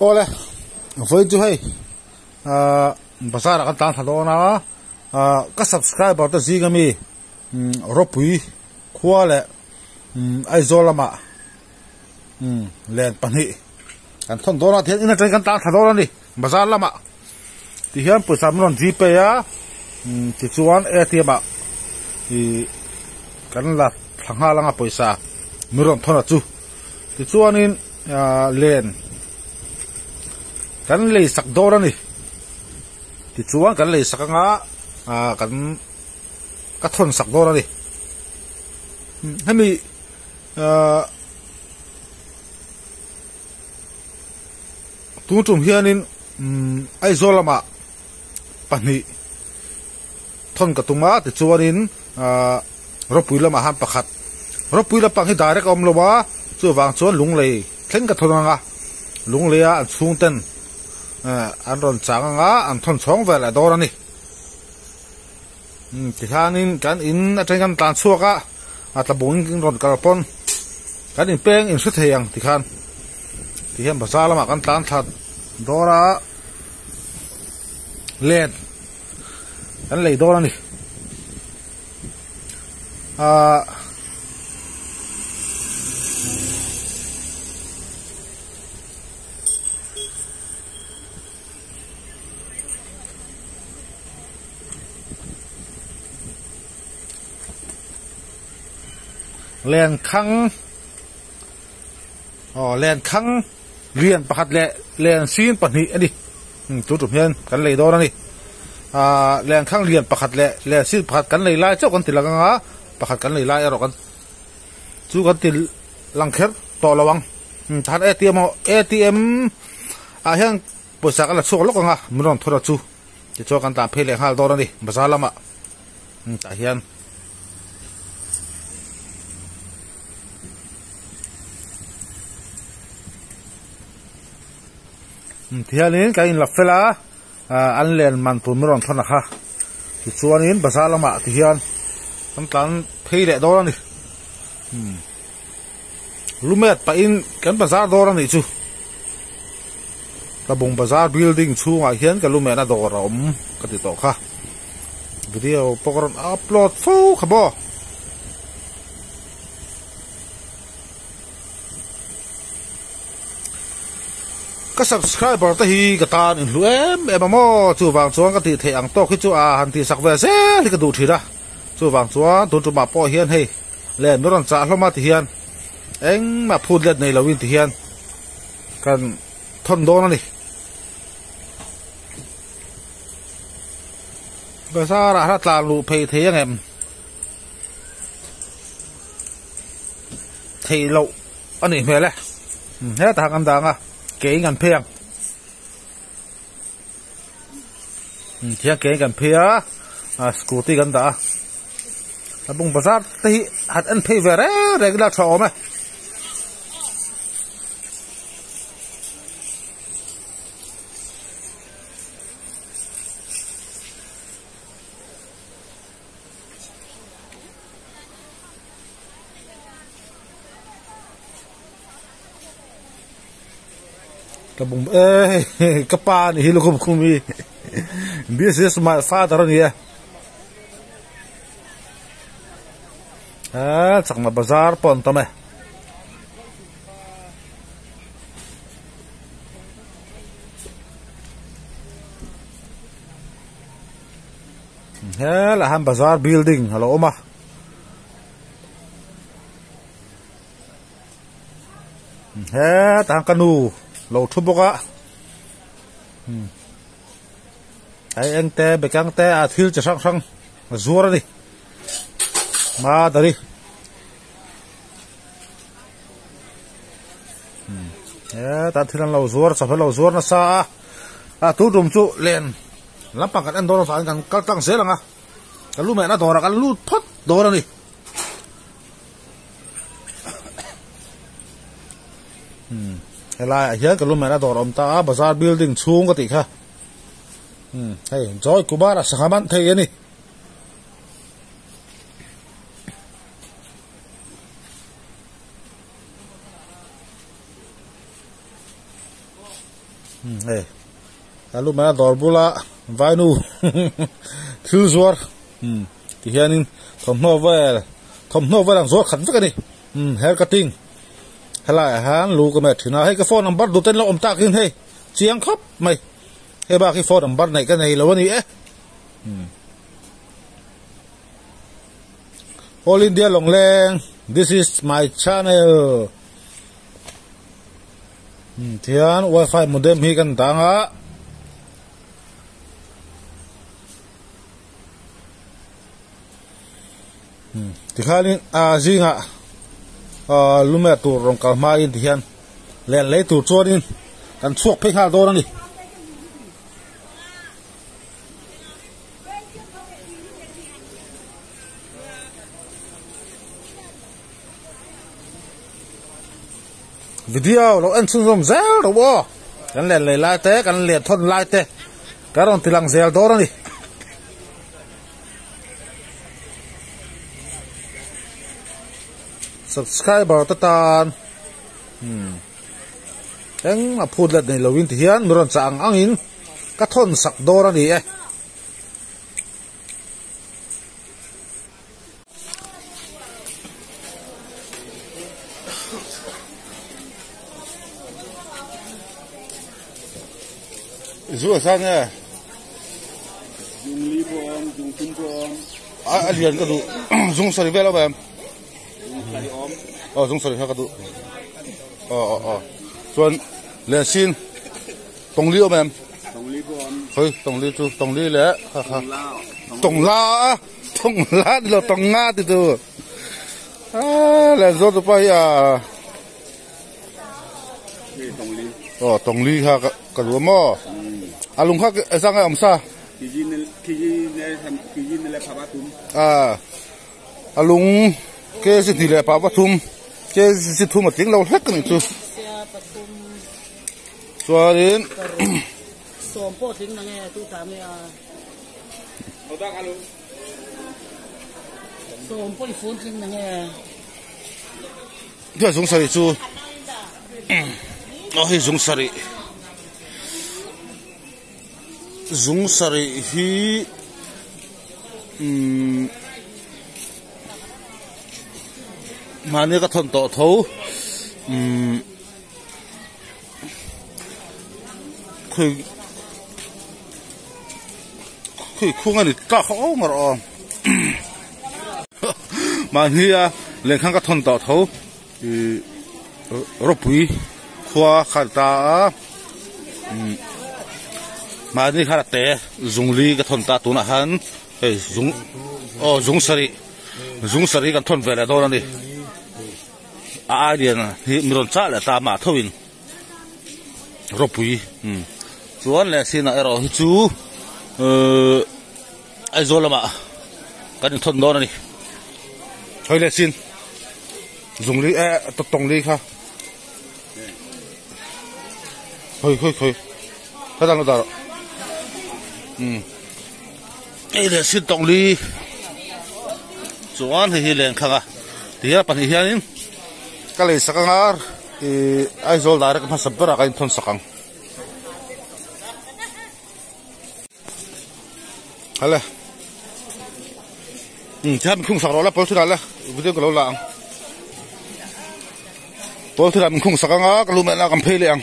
Awle vawiin chu hei ahh bazar ah kan tlan thla dawn a ahh ka subscriber te zing ami umm rawpui khua leh umm Aizawl lamah umm len pahnih kan thawn dawn a tihian in atangin kan tlan thla dawn a ni bazar lamah tihian pawisa min rawn gpay a umm tichuan atm ah ihh kan la thla nghal anga pawisa min rawn thawn a chu tichuanin ahh len kan lei sak dawn a ni tichuan kan lei sak anga ahh kan ka thawn sak dawn a ni hemi ahh tun tum hianin umm Aizawl lamah pahnih thawn ka tum a tichuanin ahh rawpui lamah han pakhat rawpui lampang hi direct a awm lo a chuvang chuan lunglei thleng ka thawn ang a lunglei a an chhung ten ehh an rawn chang ang a an thawn chhawng vel leh dawn a ni umm tikhanin kan in atangin kan tlan chhuak a a tlabung in rawn kal pawn kan inpeng in hre thei ang tikhan tihian bazar lamah kan tlan thla dawn a len kan lei dawn a ni ahh Lenkhang aw lenkhang lian pakhat leh len sin pahnih a ni chu tum hian kan lei dawn a ni ahh lenkhang lian pakhat leh len sin pakhat kan lei lai chauh kan ti lang ang a pakhat kan lei lai erawh kan chu kan ti lang kher tawh lo ang tahan atm atm ah hian pawisa kan la chhuak lawk ang a min rawn thawr a chu. Tichuan kan tlan phei leh nghal dawn a ni bazar lamah tah hian tihianin kan inla fel a ah an len man tur min rawn thawn a kha tichuanin bazar lamah tihian kan tlan phei leh dawn a ni Lumet pahin kan bazar dawr a nih chu. Tlabung bazar building chhungah hian ka lumetna dawr a awm ka ti tawh kha. Video pawh ka rawn upload fo kha maw. Ka subscriber te hi ka tan in hlu em em a maw chuvang chuan ka tih theih ang tawk hi chu a han tihsak ve zel hi ka duh thin a. Chuvang chuan tun tumah pawh hian hei Len min rawn chah hlawm a tihian engmah phut let nei loin tihian kan thawn dawn a ni. Bazar ah hla tlan luh phei thei ang em? Theih loh a nih hmel e. Hetah kan dang a, ke in kan phei ang. Tihian ke in kan phei a ah scooty kan dah a a bung bazar te hi han en phei ve reng reng ila tha awm e. Ka bum e ka pa ni hi lukhum khum hi this is my father ani e a chakma bazar pawh an tam e helaiah hian bazar building a lo awm a. Hetah ka nu lo thu bawk a hei eng te bekang te a thil chi hrang hrang a zuar a ni madari hetah thil an lo zuar chawhmeh lo zuar nasa a a tun tum chu len lampang kan en dawn avangin kan kal tlang zel ang a ka lu mehna dawrah kan lut phawt dawn a ni. Helai ah hian ka lu mehna dawr a awm ta a bazar building chhung ka tih kha hei Joy Kumar a sangha man thei a ni. Hei a lu mai a dawr bula vainu thil zuar ti hianin thawmhnaw vel thawmhnaw vel ang zuar khat vek a ni hair cutting helai ah hian lu ka met thin a hei ka phone number duh ten lo awm tak in hei chiang khawp mai hei bak hi phone number neih ka nei lo a ni e. All India Longleng this is my channel tihian wifi modem hi kan dang a. Tikhanin a zingah lumer tur rawn kal hmain tihian len lei tur chuanin kan chhuak phei nghal dawn a ni. Video lo en chhunzawm zel rawh aw kan len lei lai te kan len thawn lai te ka rawn ti lang zel dawn a ni. Subscriber te tan eng a phut let nei lovin ti hian mi rawn chah ang angin ka thawn sak dawn a ni e. Zu a sang nge? Zung li pawh a awm, zung thum pawh a awm. A a lian ka duh. Zung sarih vel a awm em? Zung sarih a awm. Aw zung sarih kha ka duh. Aw aw aw. Chuan lensin tawngli a awm em? Tawngli pawh a awm. Khawi tawngli chu tawngli leh kha kha. Tawngla a tawngla ni lo tawnga ti tu. A lenzawl tu pa hi a. Aw tawngli kha ka duh a maw? A lung kha zang a awm sa. A lung kg hnih leh pah pathum kg thum a tling lo hlek a nih chu. Chuanin Hei zung sarih chu aw hei zung sarih zung sarih hi umm mahni ka thawn tawh tho umm khawi khawi khung a ni tlak ho awm rawh aw mahni a lehkha ka thawn tawh tho ih rawpui khua kha a ni ta a mahni khan a te zungli ka thawn ta tunah khan hei zung aw zung sarih zung sarih kan thawn ve leh dawn a ni a ai lian hi mi rawn chah leh ta mah tho in rawpui chuan leh sinah erawh hi chu ehh. Aizawl lamah kan inthawn dawn a ni. Hawi leh chin zungli eh tawng li kha hawi hawi hawi ka dang dar um ei leh chin tawng li chuan hei hi len khang a ti a pahnih hianin ka lei sak anga ih Aizawl direct hmasa berah kan inthawn sak ang. Hale um tihian min khung sak rawh la pawl thil ah le video ka lo la ang pawl thil ah min khung sak anga ka lu meh na kan phei leh ang.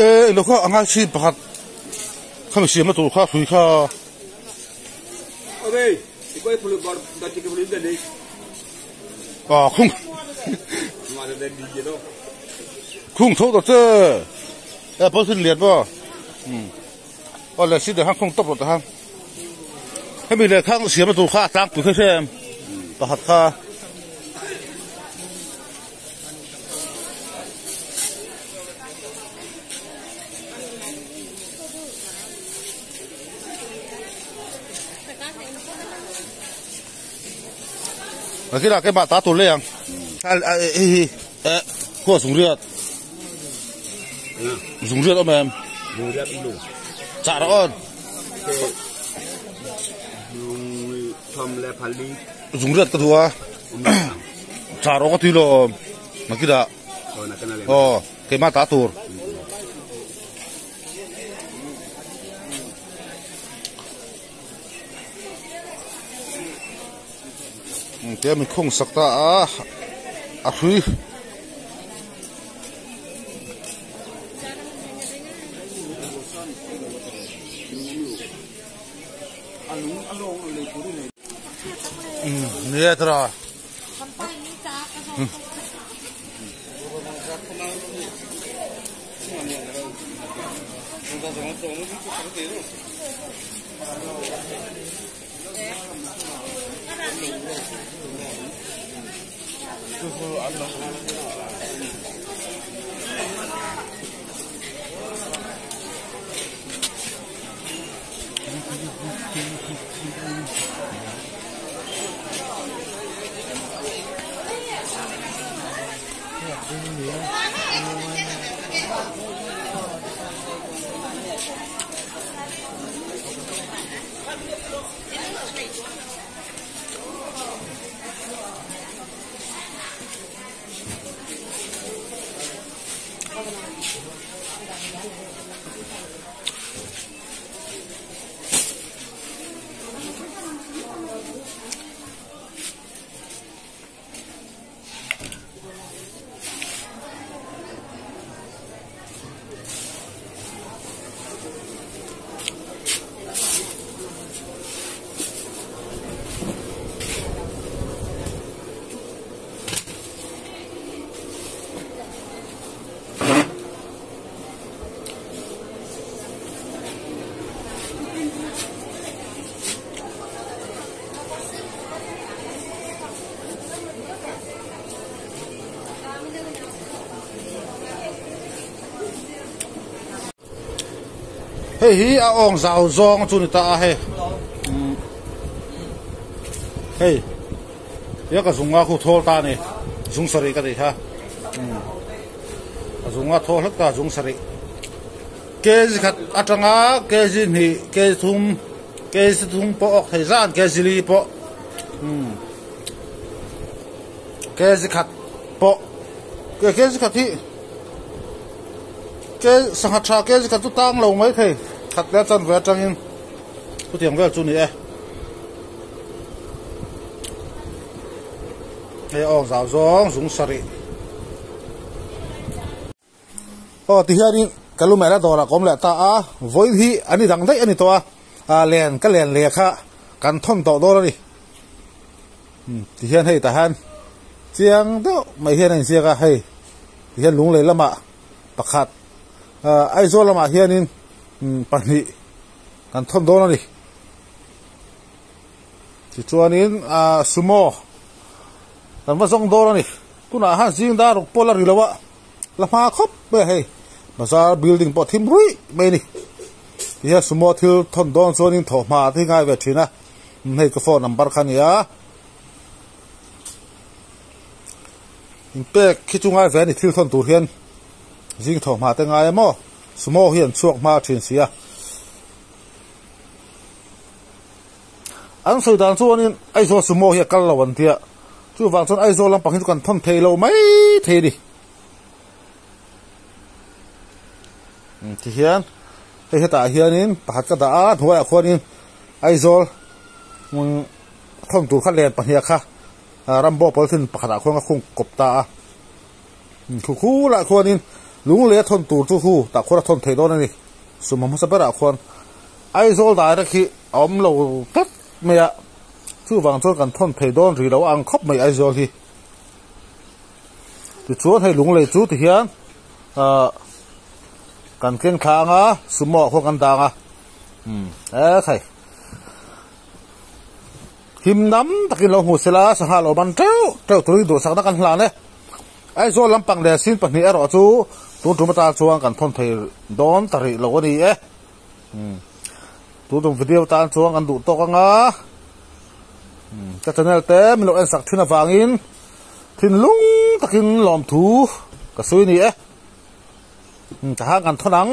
E ilo kha anga chi pakhat khami siamna tur kha hrui kha a khung khung tho ta che e pawh lian maw aw le si khan khung tawp rawh ta khan hemi lehkha siamna tur kha a tlangpui kha hre em pakhat kha. Nakina keimah ta tur leh ang hei hi khuasung riat. Zung riat awm em? Zung riat awm lo. Chah rawh awn. Zung thawm le phali. Zung riat ka duh a. Chah rawh ka tui lo awm. Nakira. Aw, keimah ta tur. Tia mi khung sak ta a a hrui nia tara Hei hi a awng zau zawng chu ni ta a hei hei ia ka zunga khu thawl ta ni zung sarih ka tih kha a zunga thawl hlek ta zung sarih kg khat atanga kg hnih kg thum kg thum pawh awk thei zan kg li pawh kg khat pawh kg khat hi. Ke sangha tha ke zikhat chu tang lo mai thei khat leh a chanve atangin chutiang vel chu ni e. Hei awng zau zawng zung sarih. Aw ti hianin ka lu mela dawrah ka awm leh ta a, vawiin hi an i dang daih a ni tawh a, a len ka len leh kha kan thawn tawh dawn a ni. Ti hian hei tah hian chiang deuh mai hian a inziak a hei ti hian lunglei lamah pakhat ah Aizawl lamah hianin pahnih kan thawn dawn a ni tichuanin ah sumo kan va zawng dawn a ni tunah hian zing dar ruk pawh la ri lo a la hma khawp mai a hei bazar building pawh thim ruih mai a ni ti hian sumo thil thawn dawn chuanin thawhhma te hi ngai ve thin a. Hei ka phone number kha nia. In pek khi chu ngai ve a ni thil thawn tur hian zing thaw hma te ngai a maw sumo hi an chhuak hma thin si a. An sawi dan chuanin Aizawl sumo hi a kal lo an tia chuvang chuan Aizawl lampang hi chu kan thawn thei lo mai thei a ni. Tihian hei hetah hianin pakhat ka dah a hnuaiah khuanin Aizawl thawm tur kha len pahnih kha Rambo polythene pakhatah khuan ka khung kawp ta a khu khu lah khuanin lunglei a thawn tur chu hu tah khuan a thawn thei dawn a ni sum hmasa berah khuan Aizawl direct hi a awm lo tlat mai a chuvang chuan kan thawn thei dawn rih lo a ang khawp mai Aizawl hi. Tichuan hei lunglei chu tihian ahh kan keng thla anga sumo ah khuan kan dang a umm hekhai him nam takin lo hmu sela sangha lo ban teuh teuh turin duhsakna kan hlan e Aizawl lampang leh sin pahnih erawh chu tun tum atan chuan kan thawn thei dawn ta rih lo a ni e umm tun tum video tan chuan kan duh tawk anga umm ka channel te min lo en sak thin avangin. Thinlung takin lawmthu ka sawi a ni e. Tahan kan thawn ang.